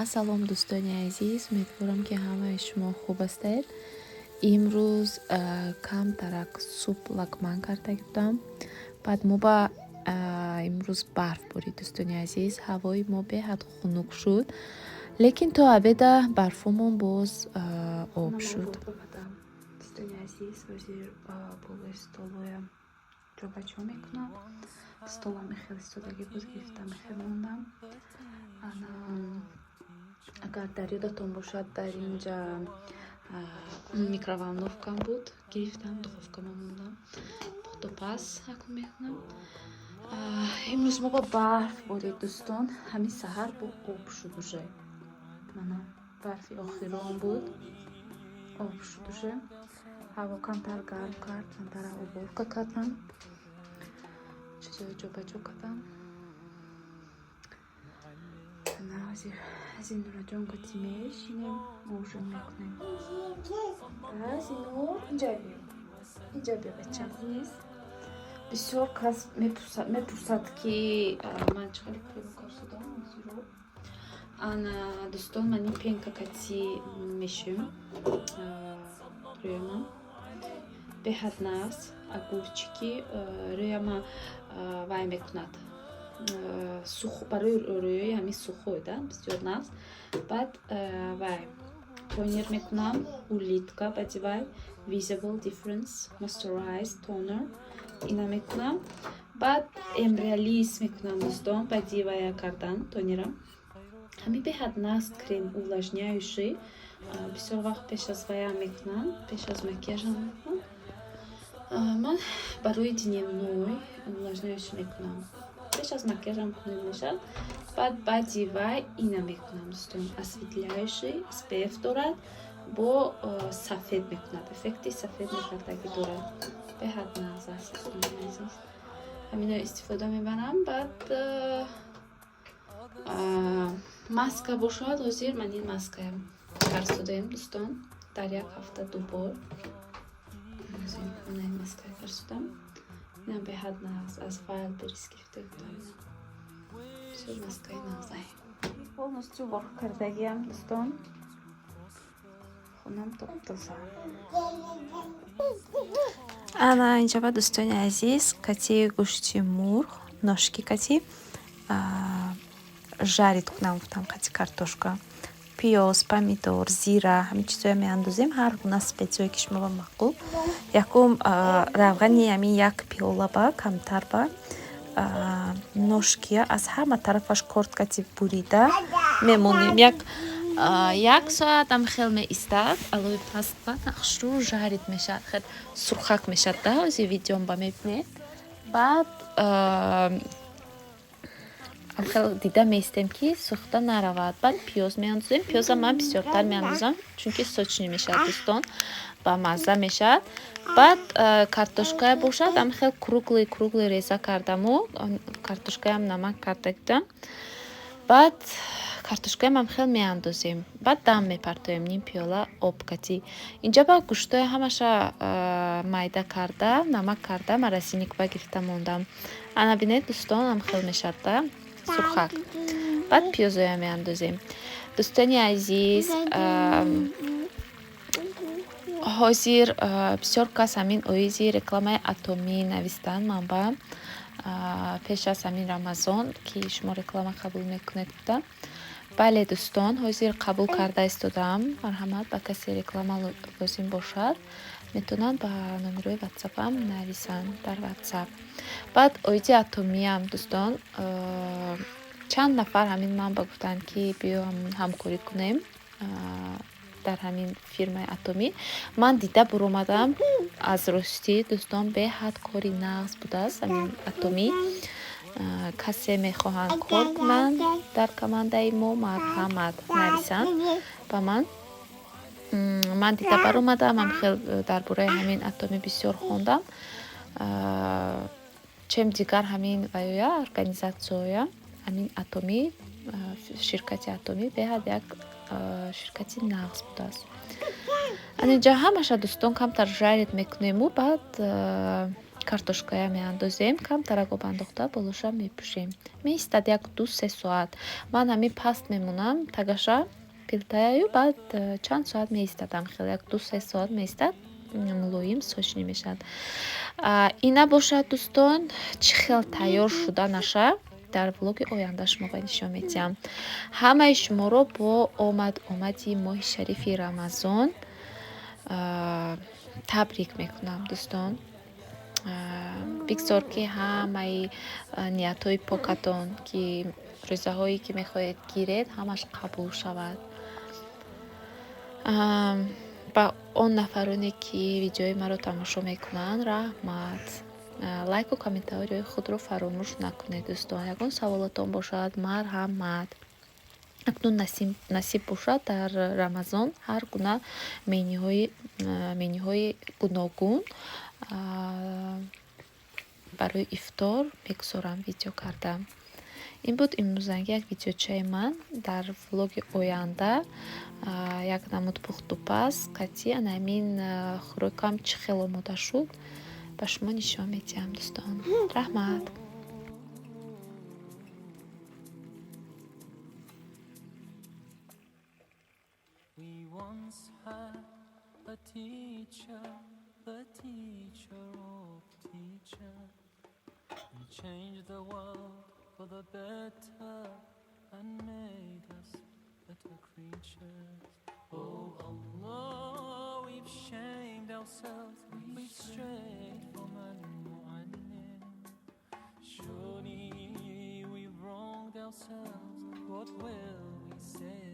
Ассалом, дӯстони азиз, умедворам, ки ҳамаи шумо хуб ҳастед. Имрӯз камтарак суп лагман карда будам. Баъд мо ба имрӯз барф борид, дӯстони азиз, ҳавои мо беҳад хунук шуд, лекин то обеда барфомон боз об шуд. Дӯстони азиз, ҳозир болои столоям ҷобаҷо мекунам. Столам хеле истодагӣ буд, гирифтам, хеле мондам. Ана, агар дар ёдатон бошад, дар инҷа микроволновкам буд, гирифтам, духовкама мондам. Пухту паз акун мекунам. Имрӯз мо ба барф борид, дӯстон. Ҳамин саҳар бо об шуд уже. Мана, барфи охирон буд, об шуд уже. Ҳаво камтар гарм кард, камтар уборка кардам, чизҳои ҷобаҷо кардам. Ана, ҳозир Зинураҷон кати мешинем, ужин мекунем. Зинур, инҷа биё, инҷа биё, бачам. Бисёр кас мепурсад, ки ман чӣ хеле пенка кардам. Ана, дӯстон, ман ин пенка кати мешӯм рӯяма, беҳад нағз. Огурчики рӯяма вай мекунад, барои рӯёи ҳамин сухой да бисёр нағз. Баъд вай тонер мекунам, улитка, баъди вай Visible Difference Moisturize Toner, ина мекунам. Баъд Эмбриалис мекунам, дӯстон. Баъди вая кардан тонера, ҳамин беҳад нағз, крем увлажняющий. Бисёр вақт пеш аз ваям мекунам, пеш аз макияжам мекунам. Ман барои дневной увлажняющий мекунам, пеш аз макияжам кунем мешавад. Баъд баъди вай ина мекунам, дӯстон, осветляющий, SPF дорад, бо сафед мекунад, эффекти сафед мекардагӣ дорад. Беҳад нағз аст, дӯстони азиз, ҳамино истифода мебарам. Баъд маска бошад, ҳозир ман ин маскаям карсудаем, дӯстон, дар як ҳафта ду бор. Ман ин маская карсудам, инам беҳад нағз, аз Wildberries гирифта будам. Бисёр маскаи нағзай. Полностью уборка кардагиам, дӯстон, хонам топтоза. Ана, инҷаба, дӯстони азиз, кати гӯшти мурғ, ножки кати жарить кунам гуфтам, кати картошка, пиёз, помидор, зира, ҳамин чизҳоя меандозем, ҳар гуна специяое, ки шумо ба маъқул. Якум равғани ҳамин як пиёла ба камтар ба ножкия аз ҳама тарафаш корд кати бурида мемонем, як соат ам хел меистад, алои паст ба нақшрӯ жарить мешавад, хел сурхак мешавад да. Ҳозир видеом ба мебинед. Баъд хел дида меистем, ки сӯхта наравад. Баъд пиёз меандозем. Пиёза ман бисёртар меандозам, чунки сочный мешавад, дӯстон, ба мазза мешавад. Баъд картошкая бошад, ам хел круглый круглый реза кардаму картошкаям намак карда будам. Баъд картошкаям ам хел меандозем, баъд дам мепартоем, ним пиёла об катӣ. Инҷа ба гӯштоя ҳамаша майда карда, намак карда, морозильник ба гирифта мондам. Ана, бинед, дӯстон, ам хел мешавад да, сурхак. Баъд пиёзоя меандозем. Дӯстони азиз, ҳозир бисёр кас ҳамин оизи рекламаи Атомӣ навистанд манба, пеш аз ҳамин Рамазон, ки шумо реклама қабул мекунед, гуфтам. Бале, дӯстон, ҳозир қабул карда истодаам. Марҳамат, ба касе реклама лозим бошад, метавонанд ба номерои ватсапам нависанд дар Ватсап. Баъд оиди Атомиям, дӯстон, чанд нафар ҳамин ман ба гуфтанд, ки биё, ҳамкорӣ кунем дар ҳамин фирмаи Атомӣ. Ман дида буромадам, аз ростӣ, дӯстон, беҳад кори нағз будааст ҳамин Атомӣ. Касе мехоҳанд кор кунанд дар командаи мо, марҳамат, нависанд ба ман. Ман дида баромадам, ҳам хел дар бораи ҳамин Атомӣ бисёр хондам, чем дигар ҳамин ваёя организатсияя. Ҳамин Атомӣ, ширкати Атомӣ беҳад як ширкати нағз будааст. Ана, инҷа ҳамаша, дӯстон, камтар жарить мекунему, баъд Картошкая меандозем, камтарак об андохта, болоша мепӯшем. Меистад як 2-3 соат. Ман ҳамин паст мемонам тагаша, плитаяю, баъд чанд соат меистадам, хеле як 2-3 соат меистад, мулоим, сочный мешавад. Ина бошад, дӯстон, чӣ хел тайёр шуданаша дар влоги оянда шуморо нишон медиҳам. Ҳамаи шуморо бо омад омади моҳи шарифи Рамазон табрик мекунам, дӯстон. Бигзор, ки ҳамаи ниятҳои покатон, ки рӯзаҳое ки мехоҳед гиред, ҳамаш қабул шавад. Ба он нафароне, ки видеои маро тамошо мекунанд, раҳмат. Лайку комментарияи худро фаромӯш накунед, дӯстон. Ягон саволотон бошад, марҳамат. Акнун насиб бошад, дар Рамазон ҳар гуна менюҳои гуногун барои ифтор мегузорам видео карда. Ин буд имрӯзанги як видеочаи ман. Дар влоги оянда як намуд пухтупаз қатъи ана ҳамин хӯрокам чӣ хел омода шуд, ба шумо нишон медиҳам, дӯстон. Раҳмат. We once had a teacher, the teacher of teachers. He changed the world for the better and made us better creatures. Oh Allah, we've shamed ourselves, we've strayed from Al-Mu'allim. Surely we've wronged ourselves, what will we say?